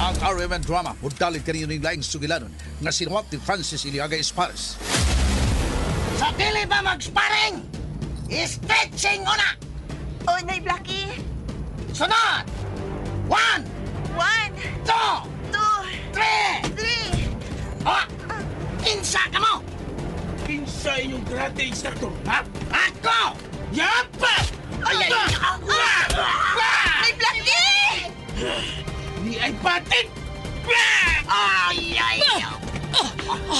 Ang RMN Drama mudalit kaninyo ning laing sugilanon nga sinuwat ni Francis Iliaga Espares. Sa dili ba mag-sparring? Stretching una! Oh, Nay Blackie. Sunod! One, One, two, two, three! three. Oh! Kinsa ka mo? Kinsa inyong karate instructor, ha? Ako! Yapa! Ay, ay, ay! Ah! Nay Blackie! Ni ay patit! Ay, ay!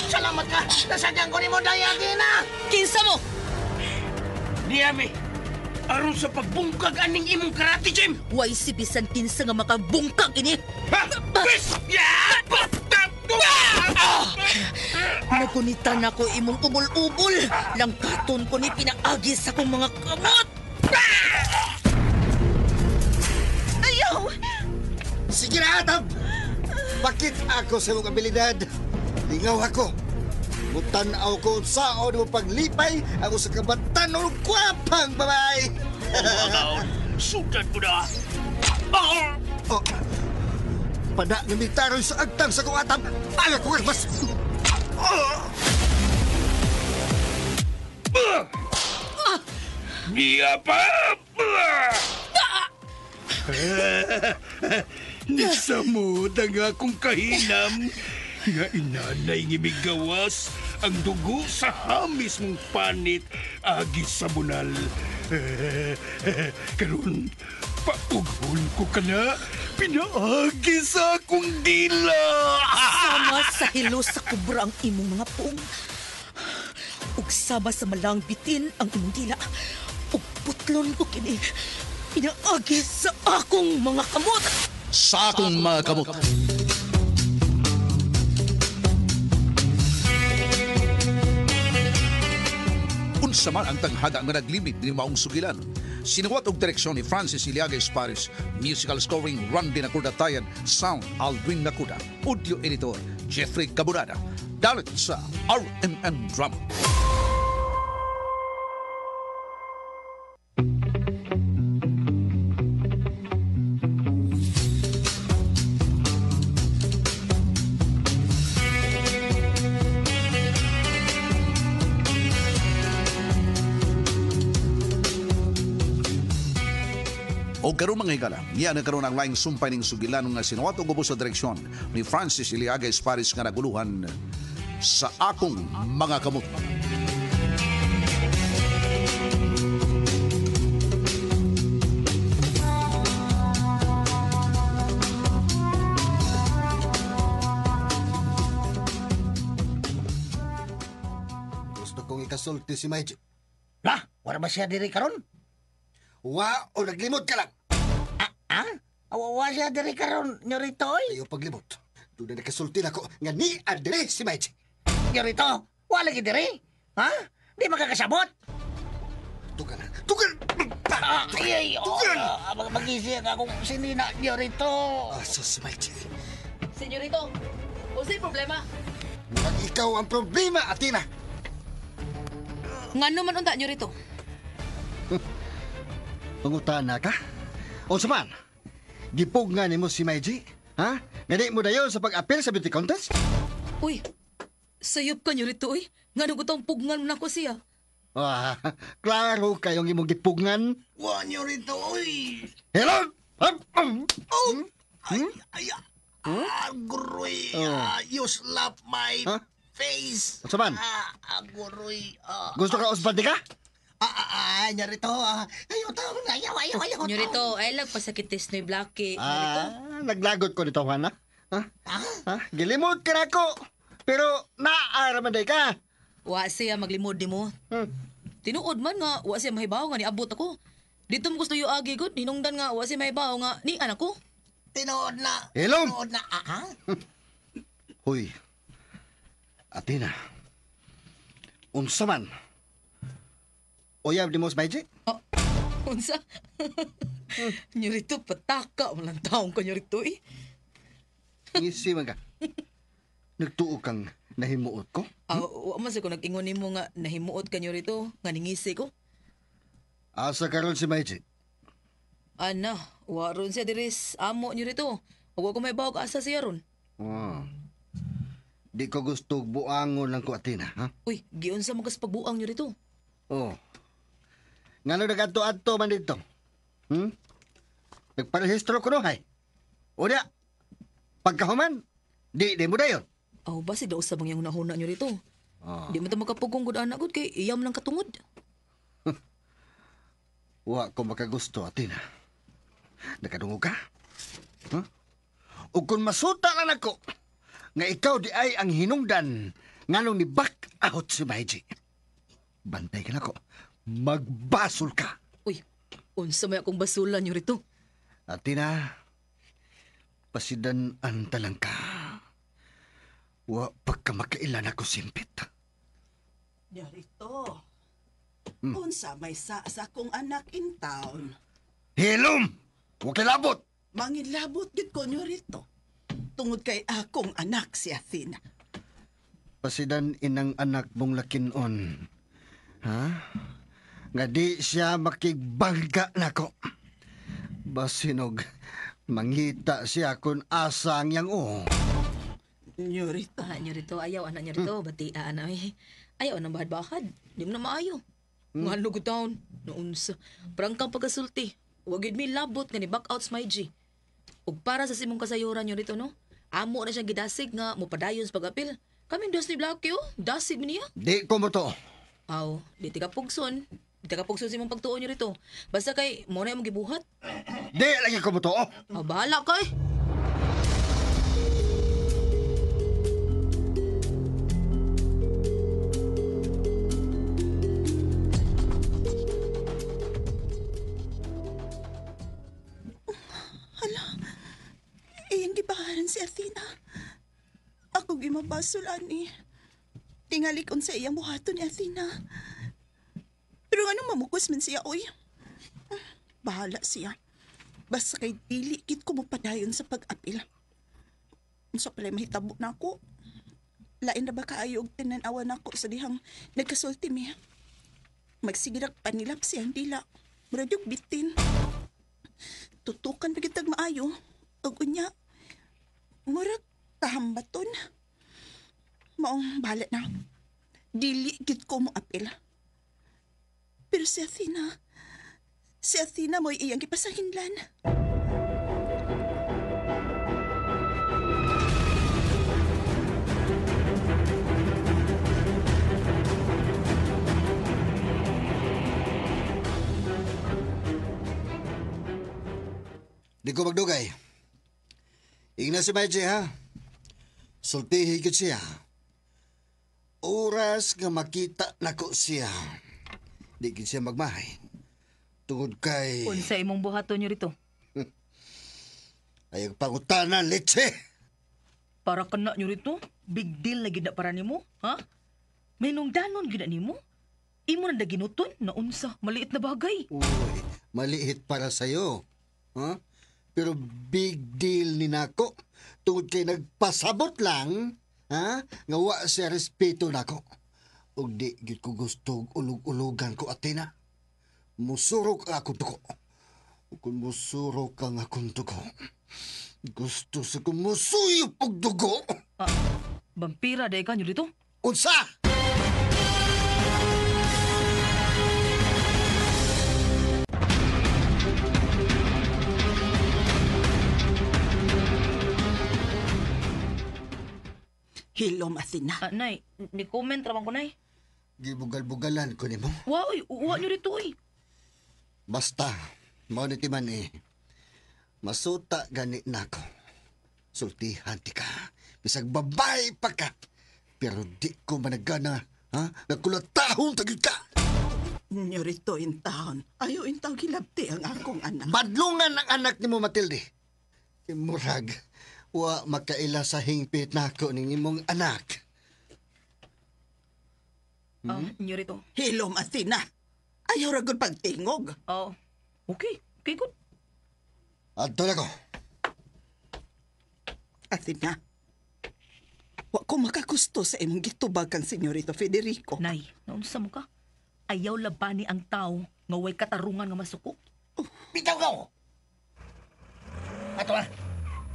Salamat ka! Nasagyan ko ni mo dayagina! Kinsa mo? Niyami, aron sa pagbungkag aning imong karate gym! Way si bisan kinsa nga makabungkag ini. Ha? Pis! Yapa! Nagunitan ako imong ubol-ubol. Langkaton ko ni pinaagi sa akong mga kamot. Ayaw! Sige na, Atab! Bakit ako sa imong abilidad? Lingaw ako. Mutanaw ko saon mo paglipay ang usa ka batanon ug gwapang babae. Agaon, sudan ko na! Oh, pada nga mitaroy sa agtang sa kong atab. Aga ko mas. Niya pa! Nisamod ang akong kahinam nga inanay ng gawas ang dugo sa hamis mong panit agi sa bunal. Karon paughon ko ka na pinaagi sa akong dila. Sama sa hilo sa kubra ang imong mga puong. Ug sama sa malang bitin ang imong dila. Ug putlon ko kini. Pinaagi sa akong mga kamot. Sa akong mga kamot. Unsa man ang tanghaga nga naglimit ni maong sugilan. Sinuwat og direksyon ni Francis Iliaga Espares, musical scoring Randy Nakuda Tayan, sound Aldwin Nakuda, audio editor Jeffrey Caburada. Dalit sa RMN Drama. O karon mga higala, niya na karon ang laing sumpay ning sugilan nga sinuwat og ubos sa direksyon ni Francis Iliaga Espares nga naguluhan sa akong mga kamot. Gusto kong ikasulti si Maiji. Lah, wala ba siya diri karon? Wa o naglimot ka lang. Ah? Wa siya diri karon, nyorito oy. Ayaw paglimot. Doon na nakasulti na ko nga ni Andre si Maiji. Nyorito, wala lagi diri. Ha? Di makakasabot. Tugan na. Tugan! Ah, ay, ay, oh, Tugan! ah, magising akong sinina, nyorito. Asa si Maiji? Senyorito, unsay problema? Murag ikaw ang problema, Atina. Ngano man unta nyorito? Pangutana ka? O saman, gipog nga nimo si Maiji? Ha? Nga di mo dayon sa pag-apel sa beauty contest? Uy, sayop ka nyorito uy. Ngano gutong pugnan mo nako siya? Ah, klaro kayong imong gipugngan. Wa, nyorito, oy. Hello? Ah, ah. Oh! Ay, ay, ah, guroy. Oh. Ah, you slap my Huh? face. Unsa man? Ah, ah, guroy. Ah, Gusto ka usbandi ka? ah, ah, ah, nyorito. Ah, ayaw, tao, ayaw, ayaw, ayaw. Nyorito, ay lang pasakitis ni Blackie. Nyorito. Ah, naglagot ko nito, Juana. Ha? Ah? Ha? Gilimot ka na ako. Pero naara man day ka. Wa siya maglimod nimo. Tinuod man nga wa siya mahibaw nga niabot ako. Dito mo gusto yung agi gud, hinungdan nga wa siya mahibaw nga ni anak ko. Tinuod na. Hilom! Tinuod na, ah, ah? Hoy. Atina. Unsa man? Uyab ni mo si Maiji? Oh, unsa? Nyorito, pataka man lang taong ka nyorito eh. Ngisi man ka. Nagtuo kang nahimuot ko? Ah, wa man sa ko nag-ingon nimo nga nahimuot ka nyorito, nga ningisi ko. Asa karon si Maiji? Ana, wa ron siya diris amo nyorito. Huwag ko may bawag asa siya ron. Oh. Di ko gusto buangon lang ko, Athena, ha? Uy, giyon sa mga pagbuang nyo rito. Oh. Ngano nagadto-adto man dito? Nagparehistro ko no, hay. O diya, pagkahuman, di mo dayon. Aw, basi daw sa bang yung nahuna nyo rito. Oh. Di mo ta makapugong gud anak gud kay iyam lang katungod. Wa ko makagusto, Athena. Nakadungog ka? Huh? O kung masuta lang ako, nga ikaw di ay ang hinungdan, nganong ni back out si Maiji. Bantay ka nako, magbasol ka. Uy, unsa may akong basulan nyo rito. Athena, pasidan-an talang ka. Wa pa ka makailan ako simpit. Narito. Unsa may sa akong anak in town. Hilom! Wa kilabot! Mangilabot gid ko nyo rito. Tungod kay akong anak si Athena. Pasidan inang anak mong lakinon. Ha? Nga di siya makigbangga nako. Basinog, mangita siya kung asa ang yang o. Nyo rito. Ah, nyo rito, ayaw anak nyo rito, bati ana eh. Ayaw nang bahad-bahad. Di mo na maayo. Ngano gud taon. Naunsa. Prangkang pagkasulti. Wag yun mi labot nga ni back out my G. Ug para sa simong kasayuran nyo rito no. Amo na siyang gidasig nga mopadayon sa pag-apil. Kaming dos ni Blackie oh. Dasig mi niya. Di ko mo to. Aw, di ti ka pugson. Di ka pugson sa imong pagtuon nyo rito. Basta kay mo na imong gibuhat. Di lagi ko mo to. Aw, bahala kay. Hala, iyang gibaharan si Athena. Ako gimabasol ani. Tingali kon sa iyang buhaton ni Athena. Pero anong mamukos man siya, oy? Bahala siya. Basta kay dili kit ko mapadayon sa pag-apil. Unsa pala'y mahitabo na ako. Lain na ba kaayo og tinan-awa nako sa dihang nagkasulti mi. Magsigirak panilap siyang dila. Murag yung bitin. Tutukan pa kitag maayo. Ug unya, murag kahambaton. Maong bahala na. Dili gid ko mo apil. Pero si Athena mo'y iyang gipasahinlan. Di ko magdugay. Ingna si Maiji, ha? Sultihi gid siya. Oras nga makita nako siya. Di gid siya magmahay. Tungod kay... Unsa imong buhaton nyo rito? Ayaw pangutana, leche! Para ka na nyo rito? Big deal na gid na para nimo, ha? May nungdanon gid na nimo? Imo na ginuton na unsa, maliit na bagay. Uy, maliit para sa'yo. Ha? Pero big deal ni nako. Tungod kay nagpasabot lang, ha? Nga wa siya respeto nako. Ug di gid ko gusto ulog-ulogan ko, Athena. Musurok ang akong dugo. Ug kung musurok ang akong dugo, gusto sa kong musuyop og dugo. Ah, vampira day ka nyo dito? Unsa? Hilom, Athena. Ah, nay, ni-comment raman ko, nay. Gibugal-bugalan ko nimo. Wa, oy, uwa nyo rito, oy. Basta, mao ni timan eh. Masuta gani nako. Sultihan ti ka. Bisag babae pa ka. Pero di ko managana, ha? Nagkulatahon tagid ka. Nyorito in town. Ayaw in town gilabti ang akong anak. Badlungan ang anak nimo, Matilde. Murag, wa makaila sa hingpit nako ning imong anak. Ah, nyo rito. Hilom, Athena. Ayaw ra gud pagtingog. Oh, okay. Okay, good. Adto na ko. Athena, wa ko makagusto sa imong gitubag kang Senyorito Federico. Nay, naunsa mo ka? Ayaw labani ang tao nga way katarungan nga masuko. Bitaw ka! Ato na.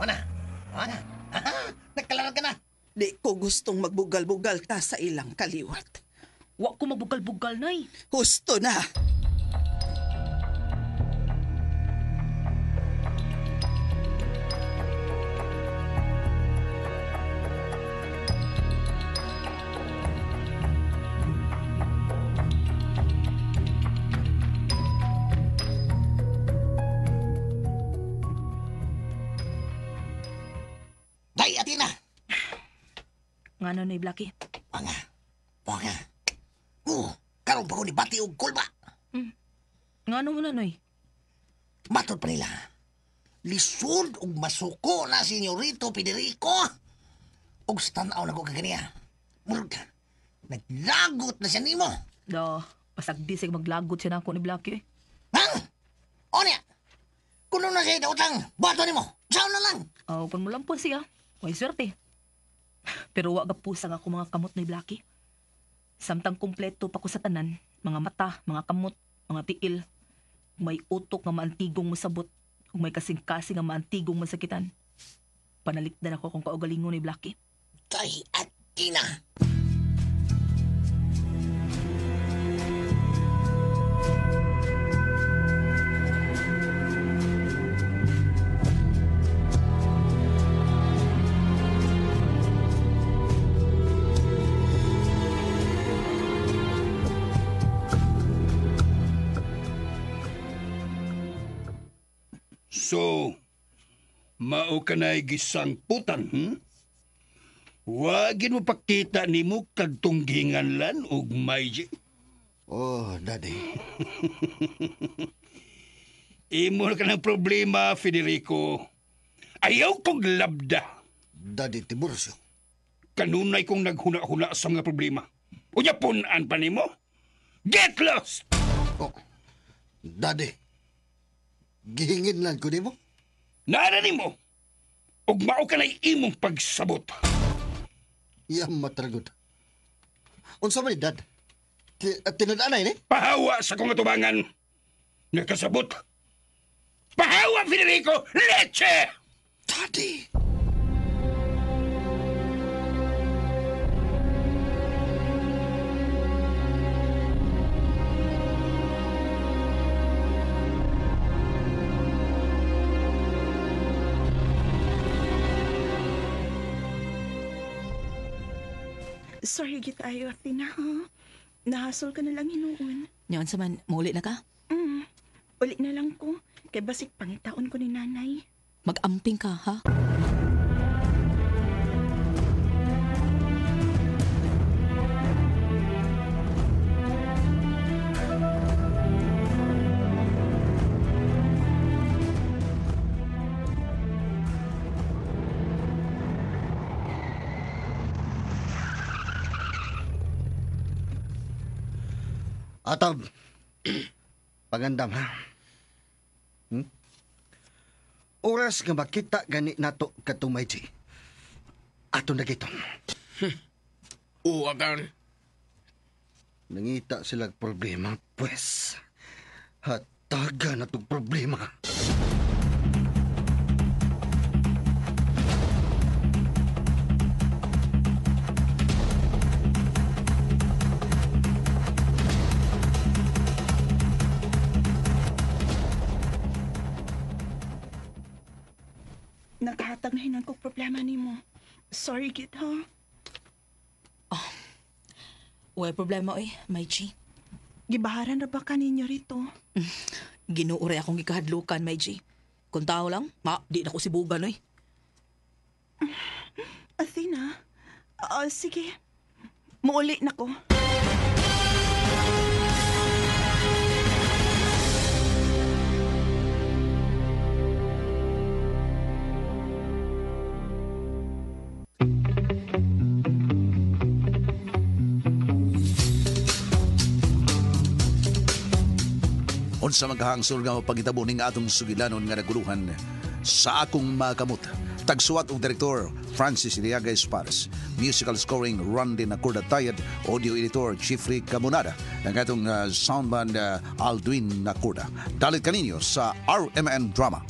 Ona. Ana, nagkalaran ka na. Di ko gustong magbugal-bugal ka sa ilang kaliwat. Wa ko magbugal-bugal, Nay. Husto na. Day, Athena. Ngano, Noy Blackie? Panga. Panga. Karon pa ko ni Bati og kulba. Ngano mo na, Noy? Matod pa nila. Lisod og masuko na senyorito Federico. Og sa tan-aw na ko kaganiya. Murag, naglagot na siya nimo. Da, pasagdi siya maglagot siya na ako ni Blackie. Ha? O niya. Kuno na siya utang, bato nimo. Sao na lang. Aw, kung mulampon siya, way swerte. Pero wa gapusang ako mga kamot ni Blackie. Samtang kumpleto pa ko sa tanan, mga mata, mga kamot, mga tiil. May utok nga maantigong masabot, ug may kasing-kasing nga maantigong masakitan. Panalikdan ako kung kaugalingon ni Blackie. Kay Athena. So, mao ka na'y gisangputan, Wagin mo pakita nimo kadtong gihinganlan og Maiji. Oh, Daddy. Imo na ka ng problema, Federico. Ayaw kong labda. Daddy Tiburcio. Kanunay kong naghuna-huna sa mga problema. Unya punan pa nimo? Get lost! Oh, Daddy. Gihingin lang ko nimo. Naara nimo. Ug mao ka na'y imong pagsabot. Iyang matragod. Unsa man ni Dad? Tinud-anay ni? Pahawa sa kong atubangan. Nakasabot. Pahawa, Federico! Leche! Daddy! Sorry gid ayo, Athena, ha? Nahasol ka na lang hinuon. Nyon sa man, mauli na ka? Uli na lang ko. Kay basig pangitaon ko ni nanay. Mag-amping ka, ha? Atab, pagandam ha. Oras nga makita gani nato katong Maiji. Ato na giton. Uwagan. Nangita sila problema, pues. Hataga na tong problema. Nakahatag na hinan kong problema nimo. Sorry, gid, ha? Way problema, oy, Maichi. Gibaharan ra ba ka ninyo rito? Ginoo ray akong gikahadlukan, Maichi. Kung tao lang, ma, di na ko sibugan, oy. Athena? Sige. Muuli na ko. Unsa maghangsol nga mapangitabo ning atong sugilanon nga naguluhan sa akong makamot. Tagsuwat og direktor Francis Iliaga Espares. Musical scoring Randy Nacorda Tayad, audio editor Jeffrey Camonada, ang atong soundman Aldwin Nacorda. Dalit kaninyo sa RMN Drama.